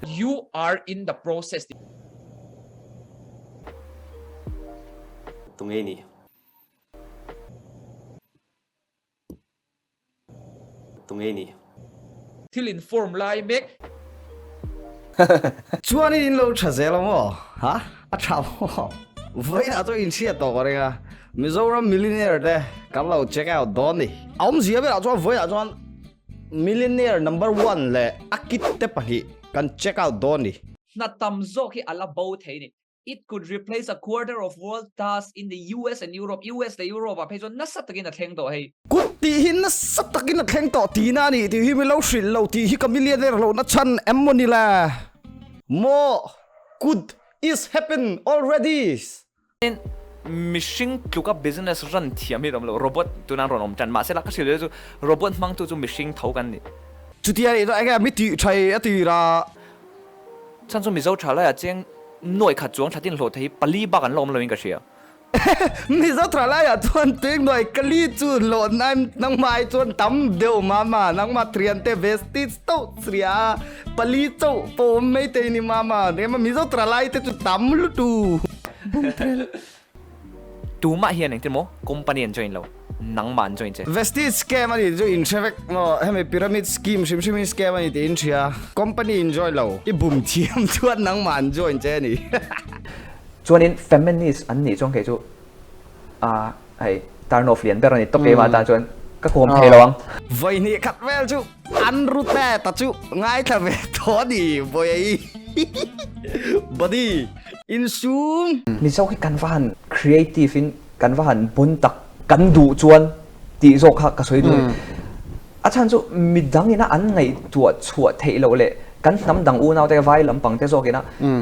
You are in the process. Tunge ni? Tunge ni? Thil in form lai mek. Chuanin in lo tha zel a maw? Ha? A tha maw? Vawiinah chuan in hriat tawh ka ring a, Mizoram millionaire te kan lo check out dawn ni. A awmzia berah chuan vawiinah chuan millionaire number one leh a kit te pahnih kan check out dawn ni. Hna tam zawk hi a la bo thei ni. It could replace a quarter of world tasks in the US and Europe, US leh Europe ah phei chuan nasa takin a thleng tawh hei. Kut tih hi nasa takin a thleng tawh tihna a ni tih hi mi lo hrilh lo tih hi ka millionaire lohna chhan em maw ni le? Maw kut is happen already. Mihring tluka business run thiam hi a awm lo, robot tuna an rawn awm tan. Mahse la ka hrilh chu robot hmangtu chu mihring tho kan ni. Chutia nih chuan enge mi tih thai a tir a. Chhan chu Mizo tha laiah cheng nuaih khat chuang thlatin hlawh thei hi pali bak an la awm loin ka hria. Mizo tha laiah chuan cheng nuaih kali chu hlawh nangmah ai chuan tam deuh mama, nangmah thiante vestige tauh hria a, pali chauh pawh awm mai thei ni mama, ema Mizo tha lai te chu tam lutu. Tumah hian engtin maw company an join lo, nangmah an join che. Vestige scam a ni chu in hre vek maw, hemi pyramid scheme hrim hrim in scam a ni tih in hria, company in join lo, i bum thiam chuan nangmah an join che a ni. Chuanin feminist an nih chuan kei chu ah hei turn off lian ber a ni tawp keimah tan chuan ka kawm thei lo ang. Vawi hnih khat vel chu an ru te ta chu ngaithla ve tawh a ni Bawihi Buddy. Insum! Mizo hi kan va han creative in kan va han bun tak kan duh chuan tih zawk kha ka sawi duh a ni. A chhan chu midang ina an ngaihtuah chhuah theih loh leh kan hnam dang unau te vai lampang te zawk ina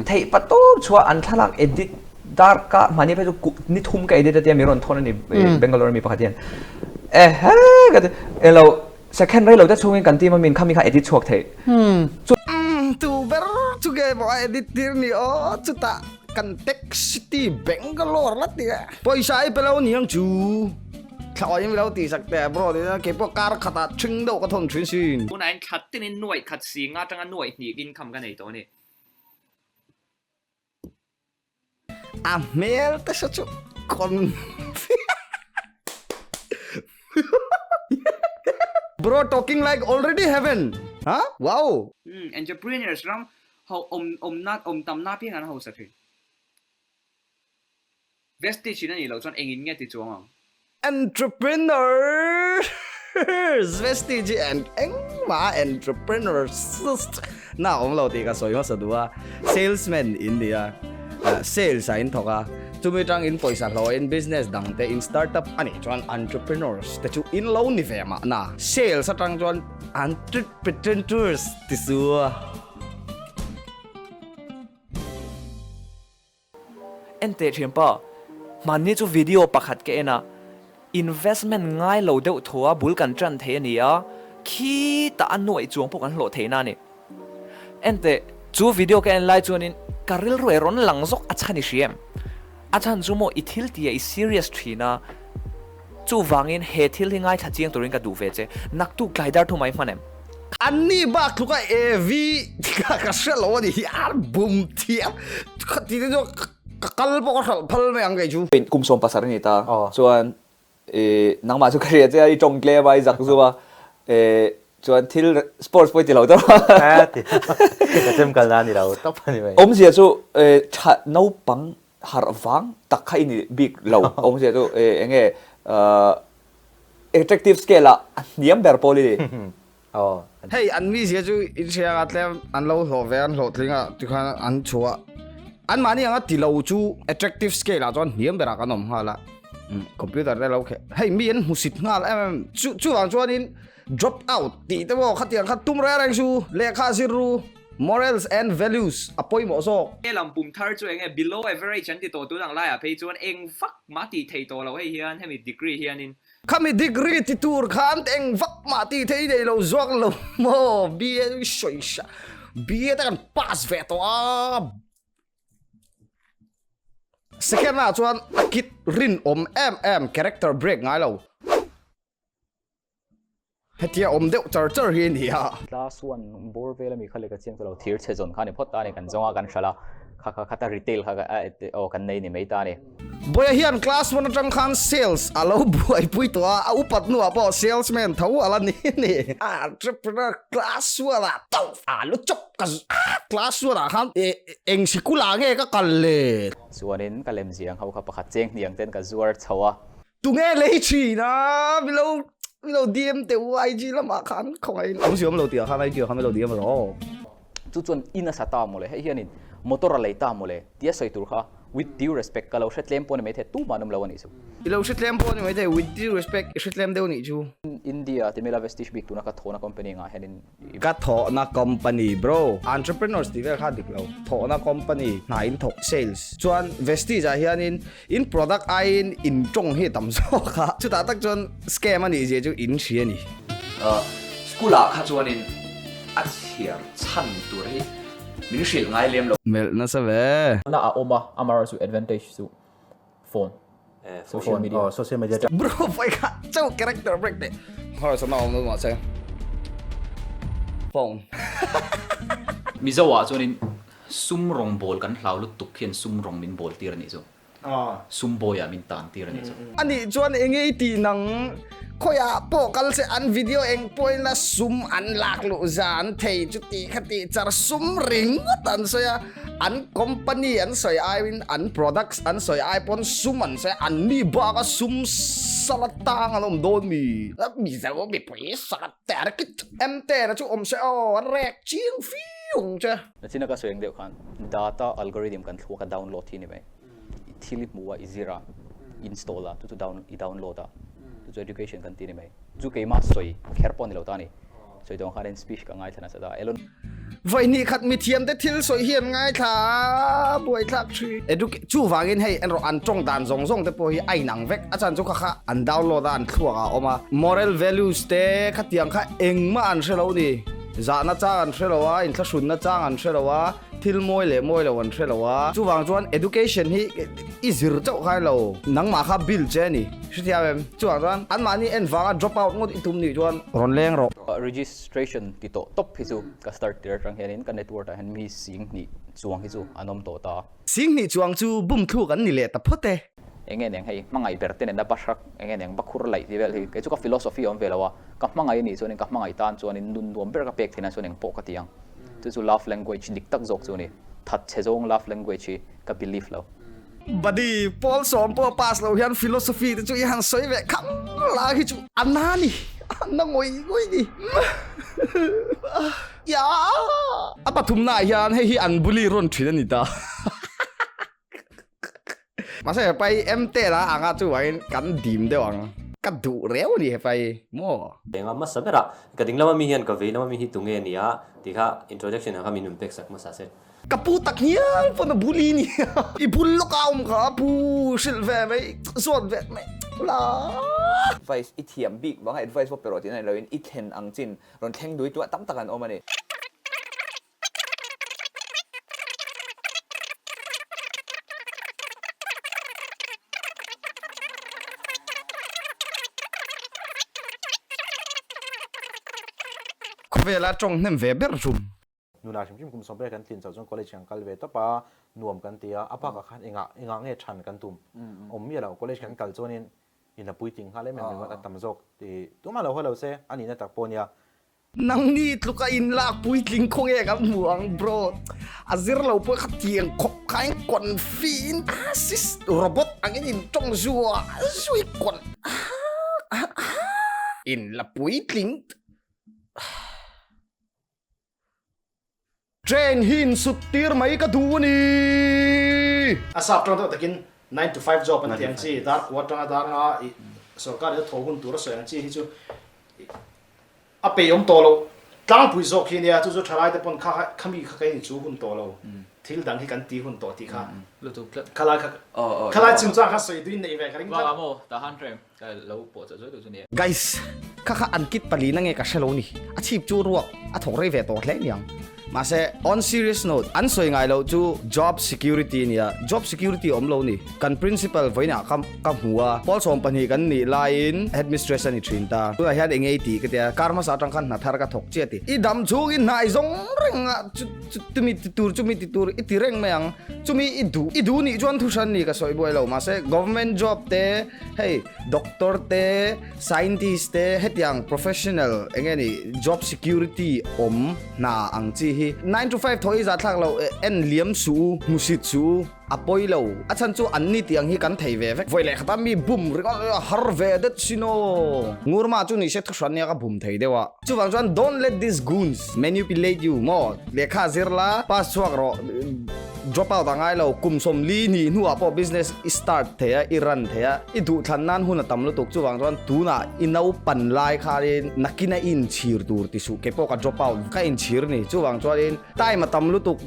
theih pa tawp chhuah an thlalak edit dar ka mahni phei chu ni thum ka edit a tia mi rawn thawn a ni Bangalore mi pakhat hian ehe ka ti elo Second rei lo te chhungin kan team a min khami kha edit chhuak theih. Chu tu ber chu nge maw a edit tir ni aw chutah kan tech city Bangalore la ti e. Pawisa i pe lo niang chu thlawi in lo tih sak teh bro ti chuan keipawh kar khatah ṭhing deuh ka thawn ṭhin sin. Tunah hian thla tinin nuaih khat si nga atanga nuaih hnih income ka nei tawh a ni. A hmel te saw chu con Bro talking like already heaven ha wow. Umm entrepreneurs ram ho awm awm na awm tam na piang an hausa thin. Vestige in a nih loh chuan engin nge ti chuang ang. Entrepreneurs Vestige hi engmah entrepreneurs na awm lo tih ka sawi hmasa duh a, salesman in ni a, sales ah in thawk a, chumi tang in pawisa hlawh in business dang te in startup a nih chuan entrepreneurs te chu in lo ni ve mahna, sales atang chuan entrepreneurs ti su a. En teh thian pa, hmanni chu video pakhat ka en a, investment ngai lo deuh tho a bul kan tan thei a ni a, khitah a nuaih chuang pawh kan hlawh theihna a ni. En teh, chu video ka en lai chuanin ka rilru e rawn lang zawk a chhan i hria em? A chhan chu maw i thil tih ah i serious thin a, chuvangin he thil hi ngaithla chiang turin ka duh ve che, naktuk tlai dar thu mai hman em? An ni bak tluk a AV ka ka hre lo a ni hi a bum thiam khati te chu ka kal pawh ka hralh phal mai ang kei chu. Kum 70 a ni ta chuan nangmah chu ka hria che a i tawng tlem a i zak zum a chuan thil sports pawh i ti lo tawp a. Ka chem kal na a ni lo tawp a ni mai. Awmzia chu tha naupang harh vang tak kha i ni bik lo awmzia chu eng nge Attractive scale ah a hniam ber pawl i ni. Aw. Hei an mizia chu inhriang a tlem an lo hlawh ve an hlawhtling a tikhan an chhuah a. Anmahni anga ti lo chu attractive scale ah chuan hniam berah kan awm nghal a. Computer te lo kheh hei mi an hmusit nghal em em chu chuvang chuanin drop out tih te pawh khatiang kha tum reng reng chu lehkha zir ru morals and values a pawimawh zawk. He lam pum thar chu enge below average an ti tawh tun ang laiah phei chuan eng vak mah tih theih tawh loh hei hian hemi degree hianin. Khami degree ti tur khan eng vak mah tih theih nei lo zawk lo maw BA sawi sa BA te kan pass ve tawh a. Second ah chuan a kit rinawm em em character break ngai lo. Hetia awm deuh char char hi a ni a. Class one bawr vel ami kha leh ka chiang ta lo, thir chhe zawn kha ni phawt ta a ni, kan zawnga kan hralh a, kha kha khata retail kha aw kan nei ni mai ta a ni. Bawiha hian class one atang khan sales a lo buaipui tawh a, a upat hnuah pawh salesman tho a la ni a ni. Entrepreneur class one ah tauh a lu chawp ka class one ah khan eng sikul ah nge ka kal le? Chuanin ka lemziang ho kha pakhat cheng hniang ten ka zuar chho a. Tunge lei thin a, milo milo DM teh u IG lamah khan khawngaih in awm si awm lo tih ah khan IG ah khan milo DM rawh aw. Chu chuan in a sa ta mawle, hei hianin motor a lei ta mawle tia sawi tur kha with due respect ka lo hre tlem pawh ni maithei tumah an awm lo a nih chu. I lo hre tlem pawh ni maithei with due respect i hre tlem deuh nih chu. India ti mela Vestige bik tuna ka thawhna company ngah hianin i. Ka thawhna company bro. Entrepreneurs tih vel kha dik lo. Thawhna company hna in thawk sales. Chuan Vestige ah hianin In product aiin in tawng hi a tam zawk a, chutah tak chuan scam a nih zia chu in hria a ni. School ah kha chuanin a chhiar chhan tur hi min hrilh ngai lem lo. Melh nasa ve. Na a awm a, amaherawhchu advantage chu phone, social media. Aw social media tang. Bro pai kha chauh character break teh. Horse a awm lo mahse phone. Mizo ah chuanin Sum rawng bawl kan hlau lutuk hian sum rawng min bawl tir a nih chu. Sum bawiah min tan tir a nih chu. A nih chuan enge i tih nang? Khawiah pawh kal che an video eng pawhin a sum an lak luh zan thei chu tih kha tih char sum ringawt an sawi a, an company an sawi aiin an products an sawi ai pawn sum an sawi a, an ni bak a sum sala tang an awm dawn mi? Mizo mipui sala ter kit em ter chu awm se aw a rek chiang fiung che. Nachina ka sawi ang deuh khan data algorithm kan thluak a download hi ni mai. I thil i hmu a, i zir a, install a, chu chu down i download a, chu chu education kan ti ni mai. Chu keimah sawi kher pawh ni lo ta a ni. Sawi dawn khanin speech ka ngaithla nasa ta. Elon. Vawihnih khat mithiam te thil sawi hi an ngaithla a, buaithlak thin. Educ chuvangin hei en rawh an tawng dan zawng zawng te pawh hi a inang vek. A chan chu kha kha an download a, an thluak ah a awm a. Moral values te khatiang kha engmah an hre lo ni. Zahna chang an hre lo a, inthlahrunna chang an hre lo a, thil mawi leh mawi lo an hre lo a. Chuvang chuan education hi i zir chauh kha lo, nangmah kha build che a ni. Hrethiam em? Chuvang chuan anmahni en vanga drop out ngawt i tum nih chuan rawn leng rawh. Registration ti tawh tawp hi chu ka start tir atang hianin ka network ah hian mi 20 chuang hi chu an awm tawh ta. 20 chuang chu bum thluk an ni leh ta phawt e. Enge neng hei hmangaih ber te nena bahrak enge neng bakhur laih tih vel hi kei chu ka philosophy a awm ve lo a, ka hmangaih anih chuanin ka hmangaih tan chuanin nun nuam ber ka pek theihna chuan engpawh ka ti ang. Chu chu love language dik tak zawk chu a ni. That chhe zawng love language hi ka believe lo. Buddy, Paul sawm pawh pass lo hian philosophy te chu i han sawi ve khang la hi chu a na ni, a na ngawih ngawih ni. Ya! A pathumnaah hian hei hi an bully rawn thin a ni ta. Mahse hepa hi em te la anga chuvangin kan dim deuh ang. Ka duh reu a ni hepa hi maw. Enga hmasa berah ka ding lama mi hian ka vei lama mi hi tunge a nia tih kha introduction ah kha min rawn pek sak hmasa se. Ka pu tak hial pawn a bul i ni i bul lawk a awm kha pu hrilh ve mai zawt ve mai la. Advice i thiam bik vanga advice pawh pe rawh tih na ni loin i thlen ang chin rawn thleng dui tuah tam tak an awm a ni. Khawvela tawng hnem ve ber rum. Nula hrim hrim kum sawmriat kan tlin chauh chuan college kan kal ve tawp a, nuam kan ti a, a bakah khan engah engah nge than kan tum awm miah lo, college kan kal chuanin in a puitling nghal em em ringawt a tam zawk tih tumah lo haw lo se a nihna tak pawh a nia. Nangni tluka inlak puitling khawnge kan hmu ang bro. A zir lo pawh kha tiang khawp kha in confi in sis robot angin in tawng zua zui kon in la puitling Train hi in sut tir mai ka duh a ni. A sap tang deuh takin nine to five job an ti ang chi, dar kua atanga dar nga i sorkar in a thaw hun tur a sawi ang chi hi chu a pei awm tawh lo tlangpui zawk hi nia, chu chu thalai te pawn kha khami kha kei ni chu hun tawh lo, thil dang hi kan ti hun tawh tih kha khalai kha khalai chungchang kha sawi duin neih ve ka ring tlat. Vang ah maw tahan reng. Ka lo pawh chah zuai duh chu ni e. Guys, kha kha an kit pali na nge ka hre lo ni. A chhip chu ruak a thawk rei ve tawh hle niang. Mahse on serious note an sawi ngai loh chu job security a nia, job security awm lo ni. Kan principal vawiinah ka ka hmu a, pawl 12 kan nih laiin headmistress a ni thin ta. Tunah hian eng ei tih ka tia, kar hmasa atang khan hna thar ka thawk chiah ti. I dam chhungin hna i zawng reng a, chu chu tumi ti tur chumi ti tur i ti reng mai ang. Chumi i duh i duh nih chuan thu hran ni ka sawi buai lo. Mahse government job te hei doctor te scientist te hetiang professional eng nge ni job security awm hna ang chi hi nine to five thaw i zahthlak loh en liam suh u, hmusit suh u. A pawi lo. A chhan chu an ni tih ang hi kan thei ve vek. Vawi leh khata mi bum ringawt a har ve det sin aw. Ngurma chu ni se thuhran nia ka bum thei deuh a. Chuvang chuan don't let these goons manipulate you maw? Lehkha zir la, pass chhuak rawh, drop out a ngai lo, kum 40 hnih hnuah pawh business i start thei a, i run thei a, i duhthlan nan hun a tam lutuk. Chuvang chuan tunah i naupan lai khanin nakina i inchhir tur ti suh. Keipawh ka drop out, ka inchhir ni. Chuvang chuanin time a tam lutuk.